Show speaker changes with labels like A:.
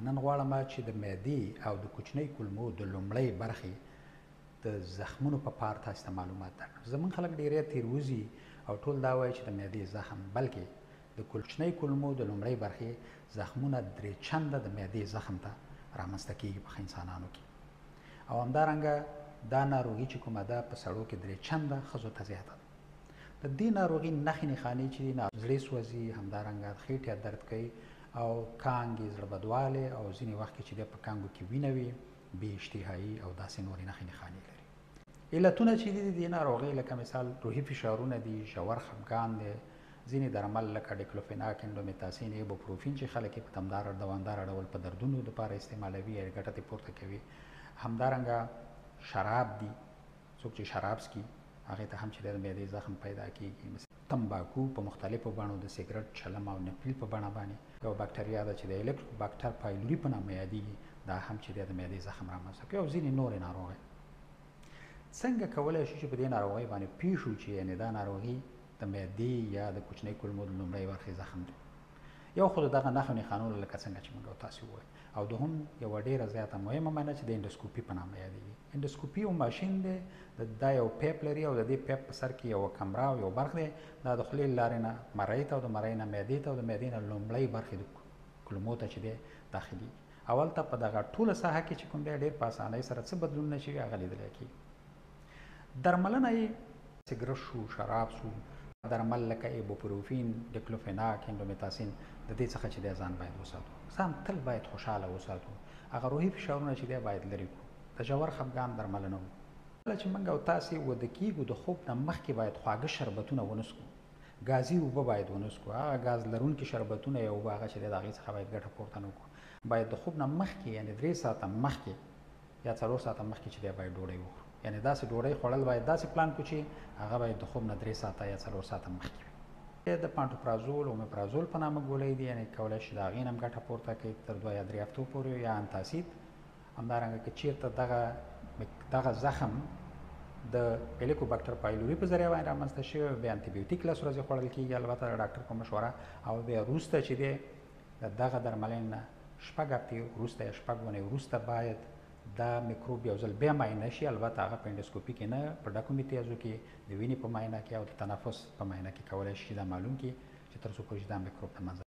A: نن غواړم چې د معدې او د کوچنۍ کولمو د لومړۍ برخې د زخمونو په پار تاسو ته معلومات درکړم. زمونږ خلک ډیری تیروځي او ټول دا وایي چې د معدې زخم، بلکې د کوچنۍ کولمو د لومړۍ برخې زخمونه درې چنده د معدې زخم ته رامنځته کیږي په انسانانو کې. او همدارنګه دا ناروغي چې کومه ده په سړو کې درې چنده ښځو ته زیاته ده. د دې ناروغي نښې نښانې چې دي، زړې سوځي، همدارنګه خېټه درد کوي او کانګې، زړه بدوالی او ځینې وخت کې چې دی په کانګو کې وینه وي، بې اشتهایي او داسې نورې نښې نښانې لري. علتونه چې دي د دې ناروغۍ لکه مثال روحي فشارونه دي، ژور خفګان دی، ځینې درمل لکه ډیکلوفیناک، انډومیتاسین، ایبوپروفین چې خلک یې په دوامداره ډول په دردونو دپاره استعمالوي یا ګټه ترې پورته کوي. همدارنګه شراب دي، څوک چې شراب څکي هغې ته هم چې د معدې زخم پیدا کیږي. تمباکو په مختلفو بڼو، د سګرټ، چلم او نپیل په بڼه باندې یو باکتریا ده چې د الکتروباکتر پایلوري په نامه یادېږي، دا هم چې د معدې زخم رامنځته کوي او ځینې نورې ناروغۍ. څنګه کولی شو چې په دې ناروغۍ باندې پوه شو چې یعنې دا ناروغي د معدې یا د کوچنۍ کولمو د لومړۍ برخې زخم دی؟ یو خو د دغه نښو نښانو لکه څنګه چې موږ تاسو وویل، او دوهم یوه ډېره زیاته مهمه معاینه چې د اندوسکوپي په نامه یادېږي. اندوسکوپي یو ماشین دی، دا یو پیپ لري او د دې پیپ په سر کې یوه کمره او یو برخ دی، دا د خولې له لارې نه مرۍ ته او د مرۍ نه معدې ته او د معدې نه لومړۍ برخې د کولمو ته چې دی داخلېږي. او هلته په دغه ټوله ساحه کې چې کوم دی ډېر په اسانۍ سره څه بدلونونه چې وي هغه لیدلی کېږي. درملنه یې سګرټ شو، شراب شو، درمل لکه ایبوپروفین، ډیکلوفیناک، انډومیتاسین، د دې څخه چې دی ځان باید وساتو. ځان تل باید خوشحاله وساتو، هغه روحي فشارونه چې دی باید لرې کړو، د ژور خفګان درملنه وکړو. کله چې موږ او تاسې وده کېږو د خوب نه مخکې باید خواږه شربتونه ونه څښو، ګازي اوبه باید ونه څښو، هغه ګاز لرونکي شربتونه یا اوبه هغه چې دی د هغې څخه باید ګټه پورته نه کړو. باید د خوب نه مخکې یعنې 3 ساعته مخکې یا 4 ساعته مخکې چې دی باید ډوډۍ وخورو. یعنې داسې ډوډۍ خوړل باید داسې پلان کړو چې هغه باید د خوب نه 3 ساعته یا 4 ساعته مخکې وي. د پانټوپرازول او اومیپرازول په نامه ګولۍ دي، یعنې کولی شي د هغې نه هم ګټه پورته کړي تر 2 یا 3 هفتو پورې، یا انتاسید. همدارنګه که چیرته دغه زخم د هلیکوباکتر پایلوري په ذریعه باندې رامنځته شوی، بیا انتیبیوتیک 10 ورځې خوړل کېږي، البته د ډاکټر په مشوره، او بیا وروسته چې دی د دغه درملنې نه 6 هفتې وروسته یا 6 اونۍ وروسته باید دا میکروب یو ځل بیا معاینه شي، البته هغه په انډوسکوپي کې نه، په ډکو میتیازو کې، د وینې په معاینه کې او د تنفس په معاینه کې کولی شي دا معلوم کړي چې تر څو پورې دا میکروب د منځه